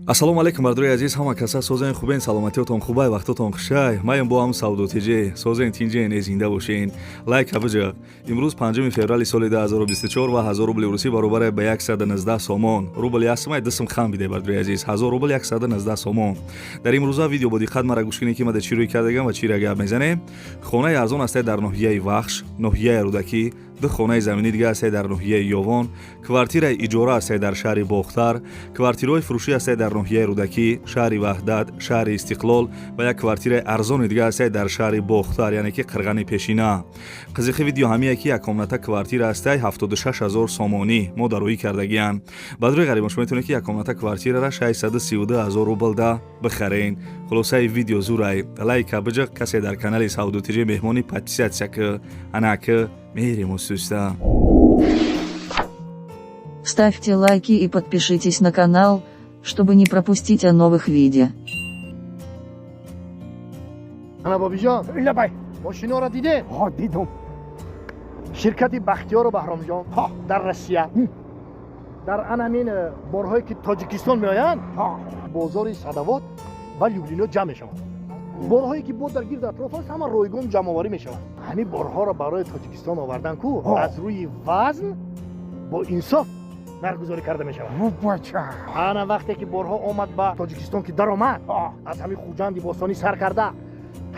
Ассалому алайкум, бардори азиз, ҳама каса созен, хубен, саломатиётон хубай, вақтотон хушай. Маем бо ҳам Савдотиҷе. Созен, тинҷен, э зинда бошен. Лайк ҳабиҷа. Имрӯз 5 феврали соли 2024 ва 1000 рубли русӣ баробаре ба 119 сомон. Рубл ясмай дисм хам биде, бардори азиз. 1000 рубл 119 сомон. Дар имрӯза видео бо диққат мара гӯш кунед, ки ма дар чӣ рӯй кардагам ва чӣ ра гап мезанем. Хонаи арзон астае дар ноҳияи Вахш, ноҳияи Рӯдакӣ, ду хонаи заминӣ дига астае дар ноҳияи Ёвон, квартираи иҷора астае дар шаҳри Бохтар, квартираҳои фурӯшӣ астае дар ноҳияи Рӯдакӣ, шаҳри Ваҳдат, шаҳри Истиқлол ва як квартираи арзони дига астае дар шаҳри Бохтар, яъне ки Қирғани пешина. Қизиқи видео ҳамие, ки як комната квартира астае 76 ҳазор сомонӣ мо дароӣ кардагиянд. Баъд рӯи ғарибон шумо метавонед, ки як комната квартирара 632 ҳазор рубл да бихарен. Хулосаи видео зурай. Лайка биҷиқ, касе дар канали Савдотиҷи меҳмони, подписаться ки анаки мерем устуста. Ставьте лайки и подпишитесь на канал, чтобы не пропустить о новых видео. Ана, Бобиҷон. Лабай. Мошиноро дидем. Ҳо, дидум. Ширкати Бахтиёру Баҳромҷон ҳо дар Россия дар анамин борҳое, ки Тоҷикистон меоянд, бозори Садовод ва Люблино ҷамъ мешаванд. Борҳое, ки бо дар гирд атроф аст, ҳама ройгон ҷамъоварӣ мешаванд. Ҳамин борҳоро барои Тоҷикистон овардан ку аз рӯи вазн бо инсоф нархгузорӣ карда мешавад. Бача. Ана, вақте ки борҳо омад ба Тоҷикистон, ки даромад, аз ҳамин Хуҷанди бостонӣ сар карда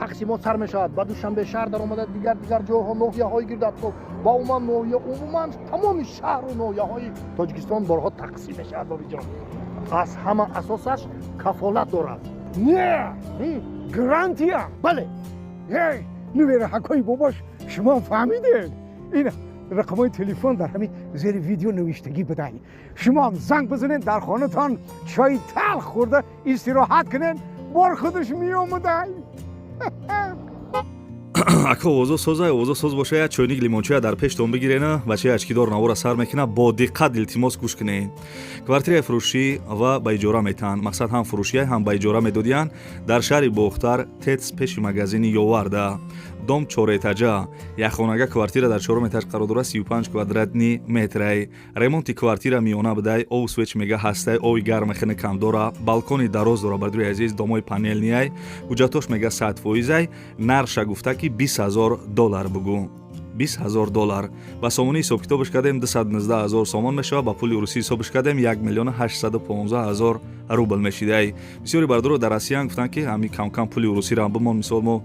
тақсимот сар мешавад, ба Душанбе шаҳр даромада, дигар дигар ҷойҳо, ноҳияҳои гирд атроф ва умуман ноҳия, умуман тамоми шаҳру ноҳияҳои Тоҷикистон борҳо тақсим мешавад. Бобиҷон, аз ҳама асосаш кафолат дорад. Не, гарантия. Бале. Эй, нувераҳакҳои бобош, шумо фаҳмидед, ин рақамҳои телефон дар ҳамин зери видео навиштагӣ будай. Шумоам занг бизанед, дар хонатон чои талх хӯрда истироҳат кунед, бор худаш меомадай. Ака, овозо созай, овозо соз боша, як чойник лимончоя дар пештон бигирена. Бачаи очкидор навора сар мекуна, бо диққат илтимос гӯш кунед. Квартираи фурӯшӣ ва ба иҷора метаҳанд. Мақсад, ҳам фурӯшия, ҳам ба иҷора медодиянд. Дар шаҳри Бохтар, ТЭЦ пеши магазини Ёварда, дом чорэтажа, якхонага квартира дар чорум этаж қарор дорад, 35 квадратный метрай. Ремонти квартира миёна будай, ов свеч мега ҳастай, ови гарми хеле кам дора, балкони дароз дора. Бардори азиз, домои панельный ай, ҳуҷҷатош мега 100%ай. Нарша гуфта, ки 20 000 доллар бугӯ. 20 000 доллар ба сомонӣ ҳисобкитобаш кардем, 219 ҳазор сомон мешавад. Ба пули русӣ ҳисобаш кардем, 1 815 000 рубл мешидай. Бисёри бардоро дар Россиян гуфтанд, ки ҳами камкам пули русиро бимон. Мисол, мо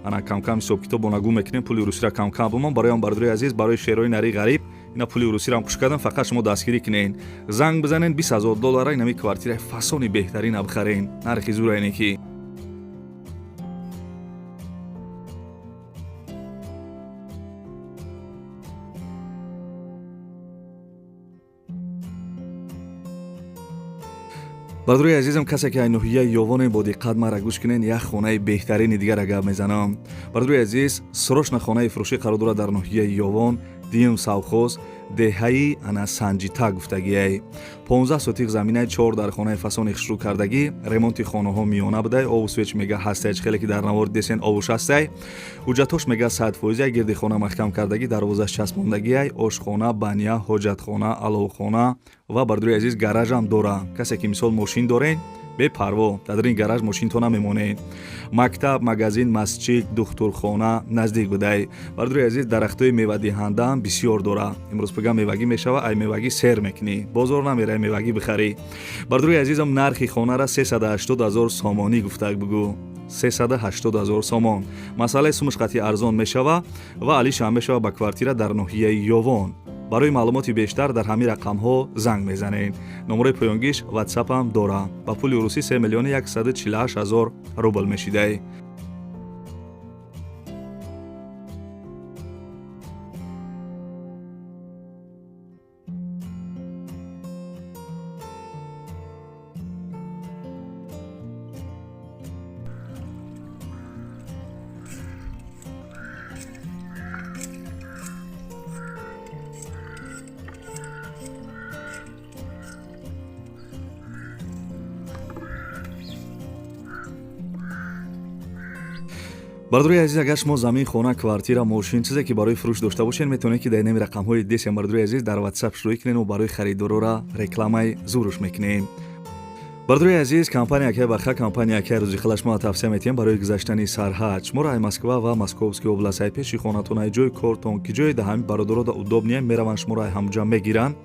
ана камкам ҳисобкитоб бонагӯ мекунем, пули русиро камкам бимон. Барои он, бардори азиз, барои шерои нари ғариб ина пули русиро куш кардам. Фақат шумо дастгирӣ кунед, занг бизанед, 20 000 доллара инами квартираи фасони беҳтарина бихарен. Нархи зура ине ки. Бардори азизам, касе ки ай ноҳияи Ёвоне, бо диққат мара гӯш кунед, як хонаи беҳтарини дигара гап мезанам. Бардори азиз, срочно хонаи фурӯшӣ қарор дорад дар ноҳияи Ёвон, дуюм совхоз, деҳаи ана Санҷита гуфтагиай. 15 сотих заминаи, чор дар хонаи фасони хушрӯ кардагӣ, ремонти хонаҳо миёна будай, ову свеч мега ҳастай, хеле ки дар навор десен, овуш ҳастай. Ҳуҷҷатош мега 100%, гирди хона маҳкам кардагӣ, дарвозаш часпондагиай, ошхона, баня, ҳоҷатхона, аловхона ва, бардори азиз, гаражам дора. Касе ки мисол мошин дорен, бепарво дар ин гараж мошинто намемонед. Мактаб, магазин, масҷид, духтурхона наздик будай. Бардори азиз, дарахтҳои мевадиҳандаам бисёр дора. Имрӯз пага мевагӣ мешава, ай мевагӣ сер мекунӣ, бозор намерай мевагӣ бихарӣ. Бардори азизам, нархи хонара 380 ҳазор сомонӣ гуфтак бугӯ, 380 ҳазор сомон. Масъалаи сумаш қатъи арзон мешава ва алишам мешава ба квартира дар ноҳияи Ёвон. Барои маълумоти бештар дар ҳамин рақамҳо занг мезанед. Номерои поёнгиш ватсапам дора. Ба пули русӣ 3 миллиони 148 ҳазор рубл мешидай. Бардори азиз, агар шумо замин, хона, квартира, мошин, чизе ки барои фурӯш дошта бошед, метавонед, ки дар инами рақамҳои десем, бардори азиз, дар ватсап шурӯъ кунед. Мо барои харидорора рекламаи зуруш мекунем. Бародарои азиз, компания акай Баха, компания акай Рӯзихалаш мо тавсия метиҳем барои гузаштани сарҳад. Шуморо ай Москва ва Московский област, ай пеши хонатон, ай ҷои кортон, ки ҷои да ҳами бародаро да удобния мераванд, шуморо ай ҳамҷа мегиранд.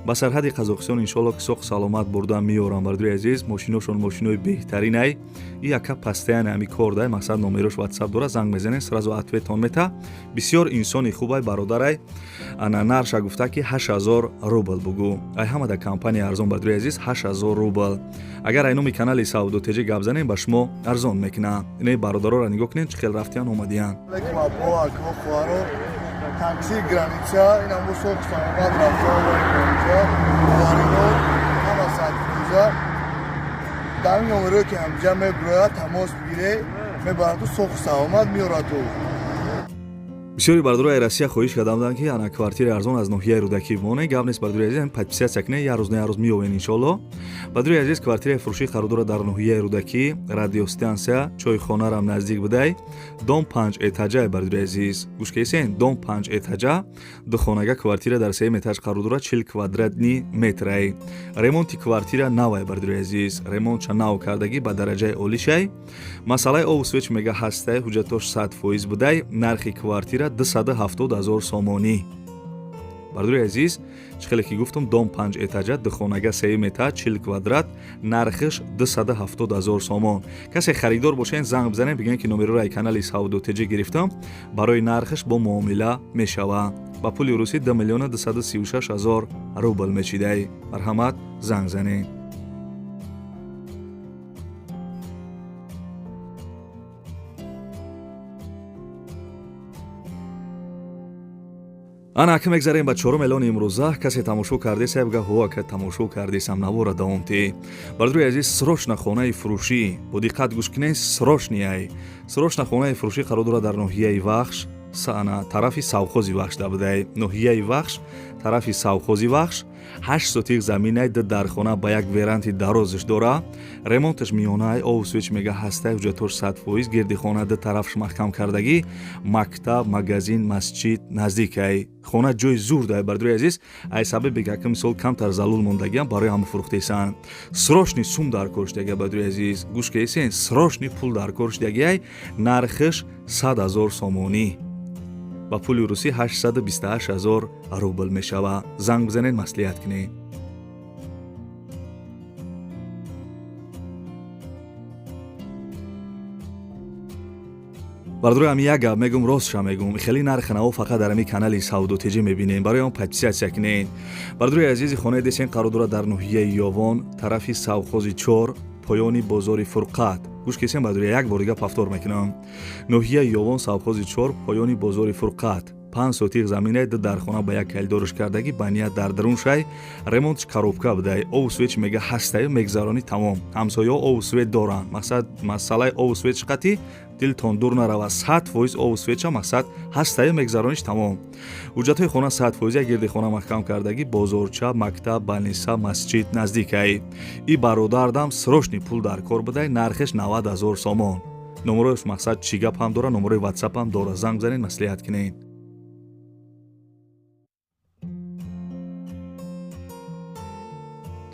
Ба сарҳади Қазоқистон иншоалло ки соқ саломат бурда меоранд. Бародарои азиз, мошиношон мошинои беҳтарин ай. И яка пастаян ҳами кор дай, мақсад номерош WhatsApp дора, занг мезанед, сразу ответон мета. Бисёр инсони хуб ай бародарай. Ана нарша гуфта ки 8000 рубл бугу. Ай ҳама да компания арзон, бародарои азиз, 8000 рубл. Агар ай номи канали Савдо ТЖ гап занем, ба шумо арзон мекунам. Инаи бародароро нигоҳ кунед, чӣ хел рафтиян омадиян. Алейкум або, ако, хоҳаро. Такси граница, ин ҳамбо соқ саломат рафта оварем граница. Боварино ҳама 100%. Дар ин номерое ки ҳамҷа мебирояд, тамос бигире, мебараду соқ саломат меорату. Бисёри бародарои Россия хоҳиш карда буданд, ки ана квартираи арзон аз ноҳияи Рӯдакӣ бимонед. Гап нест, бародари азиз, подписаться кунед, як рӯз на як рӯз меёвед иншоалло. Бародари азиз, квартираи фурӯшӣ қарор дорад дар ноҳияи Рӯдакӣ, радиостансия, чойхонарам наздик будай, дом 5 этажа. Бародари азиз, гӯш кесен, дом 5 этажа, духонага квартира дар сеюм этаж қарор дорад, 40 квадратный метрай. Ремонти квартира навай, бародари азиз, ремонтша нав кардагӣ ба дараҷаи олишай. Масъалаи обу свет мега ҳастай, ҳуҷҷатош 100% будай. Нархи квартира 270 000 сомонӣ. Бародари азиз, чӣ хеле ки гуфтам, дом 5 этажа, духонага сеюм этаж, 40 квадрат, нархиш 270 000 сомон. Касе харидор бошен, занг бизанед, бигӯед ки номероро ай канали Савдо ТЖ гирифтам, барои нархиш бо муомила мешава. Ба пули русӣ 2 миллиона 236 000 рубл мечидай. Марҳамат, занг занед. Ана ака мегзарем ба чорум эълони имрӯза. Касе тамошо кардеса, бга ҳо ака тамошо кардесам, навора давом ти. Бародари азиз, срочно хонаи фурӯшӣ, бо диққат гӯш кунед, срочный ай. Срочно хонаи фурӯшӣ қарор дорад дар ноҳияи Вахш, ана тарафи совхози Вахш да будай. Ноҳияи Вахш, тарафи совхози Вахш, 8 сотих заминай, ду дархона ба як веранди дарозиш дора. Ремонташ миёнаай, обу свет мега ҳастай, ҳуҷҷатош 100%, гирди хона ду тарафш маҳкам кардагӣ, мактаб, магазин, масҷид наздикай. Хона ҷои зур дай, бародари азиз. Ай сабаби ки мисол камтар залул мондагиам, барои ҳама фурӯхтесанд. Срочный сум дар кор шудагия, бародари азиз, гӯш кесен, срочный пул дар кор шудагиай. Нархиш 100 000 сомонӣ, ба пули русӣ 828 000 рубл мешава. Занг бизанед, маслиҳат кунед. Бародарои, ҳами як гап мегум, ростша мегум, хеле нархи наво фақат дар ҳами канали Савдо ТЖ мебинем, барои он подписаться кунед. Бародарои азизи, хонаи десен қарор дорад дар ноҳияи Ёвон, тарафи совхози чор, поёни бозори Фурқат. Гӯш кесем, бародари, як бор дига повтор мекунам: ноҳияи Ёвон, совхози чор, поёни бозори Фурқат, 5 сотих заминай, ду дархона ба як калидорш кардагӣ, ба ният дар дарун шай, ремонтш коробка будай, обу свет мега ҳастаю, мегзаронӣ, тамом. Ҳамсояҳо обу свет доранд, мақсад масъалаи обу свет чиқати дилтон дур нарава, 100% обу светша мақсад ҳастаю, мегзарониш, тамом. Ҳуҷҷатҳои хона 100%, як гирди хона маҳкам кардагӣ, бозорча, мактаб, больница, масҷид наздикай. И бародардам срочный пул дар кор будай, нархиш 90 000 сомон. Номерош мақсад чӣ гап ҳам дора, номерои ватсап ҳам дора, занг занед, маслиҳат кунед.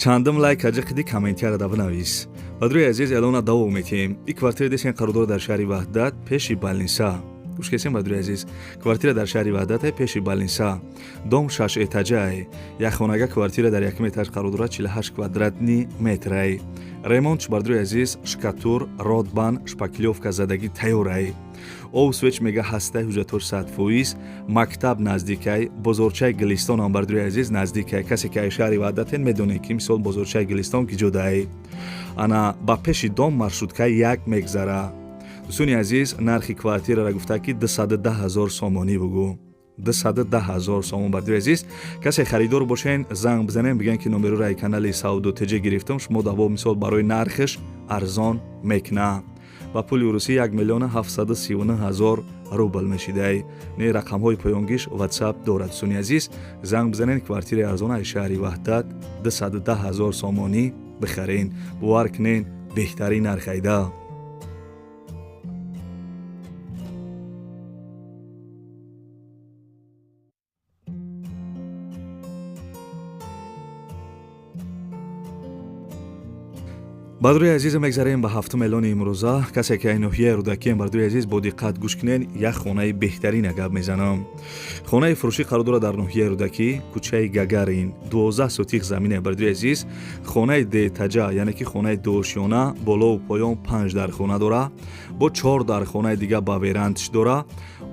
Чандум лайк аҷи қиди, комментияра бинавис. Бародари азиз, эълона давом метиҳем. И квартира десен қарор дорад дар шаҳри Ваҳдат, пеши больница. Гӯш кесем, бародари азиз, квартира дар шаҳри Ваҳдате, пеши больница, дом шаш этажаи, як хонага квартира дар якум этаж қарор дорад, 48 квадратный метрай. Ремонтш, бародари азиз, штукатур, ротбанд, шпаклёвка задагӣ тайёрай, обу свет мега ҳастай, ҳуҷҷатош 100%, мактаб наздикай, бозорчаи Гилистонам, бародари азиз, наздикай. Касе ки ай шаҳри Ваҳдатен, медонед, ки мисол бозорчаи Гилистон ки ҷодаи. Ана ба пеши дом маршруткаи як мегзара. Дӯстони азиз, нархи квартираро гуфта ки 210 000 сомонӣ бугӯ, 210 000 сомон. Бародари азиз, касе харидор бошен, занг бизанем, бигӯен ки номероро ай канали Савдо ТЖ гирифтам, шумо даво мисол барои нархиш арзон мекуна. Ба пули русӣ 1 миллиона 739 000 рубл мешидай. Не рақамҳои поёнгиш ватсап дорад. Дӯстони азиз, занг бизанед, квартираи арзон ай шаҳри Ваҳдат 210 000 сомонӣ бихарен. Бовар кунен, беҳтарин нархайда. Бардори азизам, мегзарем ба ҳафтум эълони имрӯза. Касе ки ай ноҳияи Рӯдакием, бардори азиз, бо диққат гӯш кунен, як хонаи беҳтарина гап мезанам. Хонаи фурӯшӣ қарор дорад дар ноҳияи Рӯдакӣ, кӯчаи Гагарин, 12 сотих замине, бардори азиз. Хонаи деэтажа, яъне ки хонаи дуошёна, болову поён панҷ дархона дора, бо чор дархонаи дига ба верандш дора,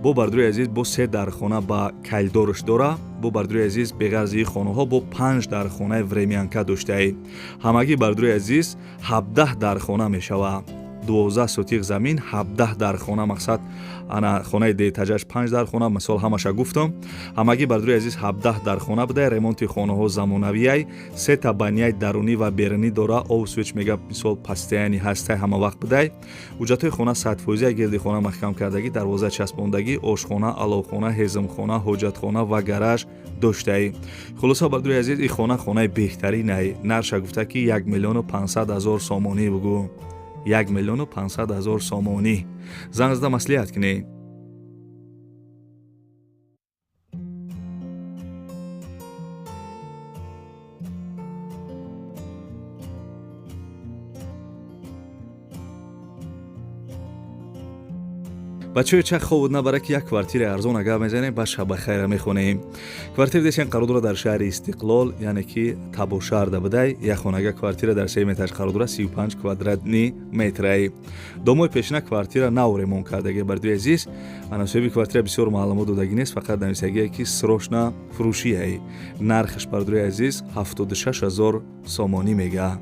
бо, бардори азиз, бо се дархона ба калидорш дора, бо, бардори азиз, беғарзи ин хонаҳо бо панҷ дархонаи времянка доштаи. Ҳамагӣ, бардори азиз, 17 дархона мешавад. 12 сотих замин, 17 дархона. Мақсад, ана хонаи деэтажаш панҷ дархона, мисол ҳамаша гуфтам. Ҳамагӣ, бардори азиз, 17 дархона буда. Ремонти хонаҳо замонавиай, сета баняи дарунӣ ва берунӣ дора, об свеч мега, мисол, постоянный ҳастай, ҳама вақт будай. Ҳуҷҷатҳои хона 100%, гирди хона маҳкам кардагӣ, дарвоза часпондагӣ, ошхона, аловхона, ҳезумхона, ҳоҷатхона ва гараж доштаи. Хулоса, бардори азиз, ин хона хонаи беҳтаринай. Нарша гуфта ки 1 500 000 сомонӣ. Бугӯ, 1 500 000 сомонӣ. Занг зада маслиҳат кунед. Бачаҳои, чак хобуд набара, ки як квартираи арзон агар мезанем, ба шабахайра мехонем. Квартира десен қарор дорад дар шаҳри Истиқлол, яъне ки Табошарда будай. Як хонага квартира дар сеюм этаж қарор дорад, 35 квадратный метраи. Домои пешина квартира нав ремонт кардагӣ, бардои азиз. Ана соҳиби квартира бисёр маълумот додагӣ нест, фақат нависагие ки срочно фурӯшияй. Нархаш, бардои азиз, 76 ҳазор сомонӣ мега.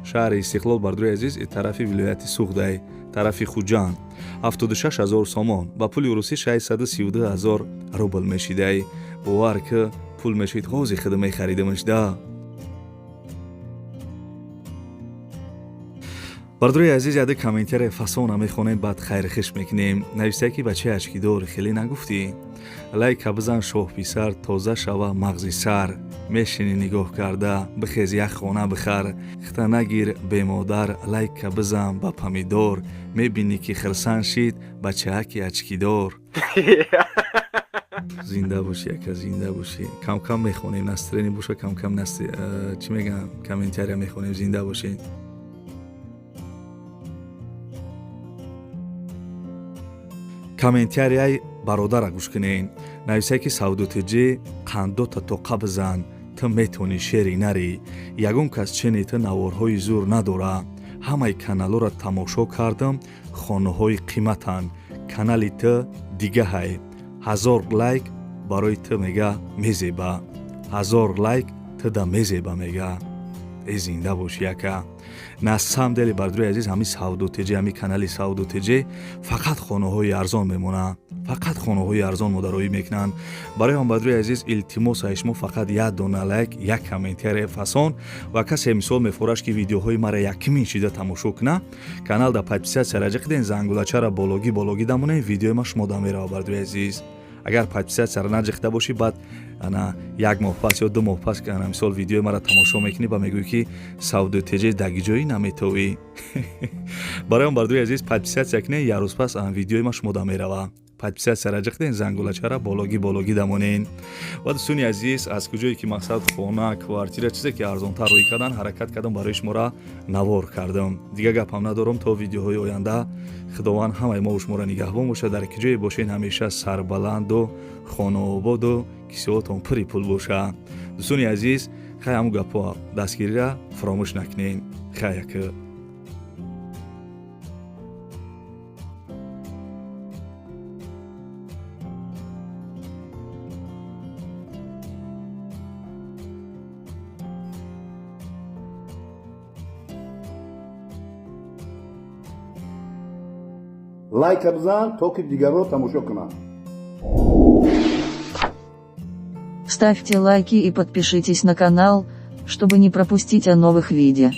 Шаҳри Истиқлол, бардои азиз, тарафи вилояти Суғдай, тарафи Хуҷанд. 76 ҳазор сомон, ба пули русӣ 632 ҳазор рубл мешидай. Бовар ки, пул мешид, ҳози худа мехаридамаш да. Бардори азиз, яде комментария фасона мехонем, баъд хайрхиш мекунем. Нависае ки бачаи очкидор, хеле нагуфтӣ, лайка бизан, шоҳписар, тоза шава мағзи сар, мешинӣ нигоҳ карда, бихез, як хона бихар, хита нагир бемодар, лайка бизан ба помидор, мебинӣ ки хирсан шид бачааки очкидор. Зинда бошӣ, ака, зинда бошӣ. Камкам мехонем, настроение боша, камкам чӣ мегӯям, комментария мехонем. Зинда бошед. Комментарияи бародара гӯш кунед. Нависае ки савдотиҷӣ, қандота тоқа бизан, ту метавонӣ, шери нарӣ, ягон кас чени ту наворҳои зур надора. Ҳамаи каналҳоро тамошо кардам, хонаҳои қиматанд, канали ту дигаҳай. 1000 лайк барои ту, мега, мезеба, 1000 лайк ту да мезеба, мега. Э, зинда бошӣ, ака. На самом деле, бардори азиз, ҳамин савдотеҷи, ҳамин канали савдотеҷи фақат хонаҳои арзон мемонанд, фақат хонаҳои арзон модароӣ мекунанд. Барои ҳам, бардори азиз, илтимос ай шумо фақат як дона лайк, як комментария фасон. Ва касе, мисол, мефораш ки видеоҳои мара якмин шида тамошо куна, канал да подписаться раҷа киден, зангулачара бологӣ бологӣ дамонем, видеои ма шумо да мерава. Бардори азиз, агар подписаться ро наҷихта бошӣ, баъд ана як моҳ пас ё 2 моҳ пас, ана мисол, видеои мара тамошо мекунӣ ва мегӯӣ ки савдотеҷе дагиҷоӣ наметовӣ. Барои он, бардори азиз, подписаться кунед, як рӯз пас видеои ма шумо да мерава. Подписаться раҷа кунед, зангулачара бологӣ бологӣ дамонед. Ва дӯстони азиз, аз куҷое ки, мақсад, хона, квартира, чизе ки арзонтар рӯй кардан, ҳаракат кардам, барои шуморо навор кардам. Дигар гапам надорам. То видеоҳои оянда Худованд ҳамаи мову шуморо нигаҳбон бошад. Дар ки ҷое бошед, ҳамеша сарбаланду хонаободу кисиҳотон пури пул бошад. Дӯстони азиз, хай, ҳамун гапҳо, дастгирира фаромӯш накунед. Хай, ака. Лайка бизан, то ки дигарро тамошо кунанд. Ставьте лайки и подпишитесь на канал, чтобы не пропустить о новых видео.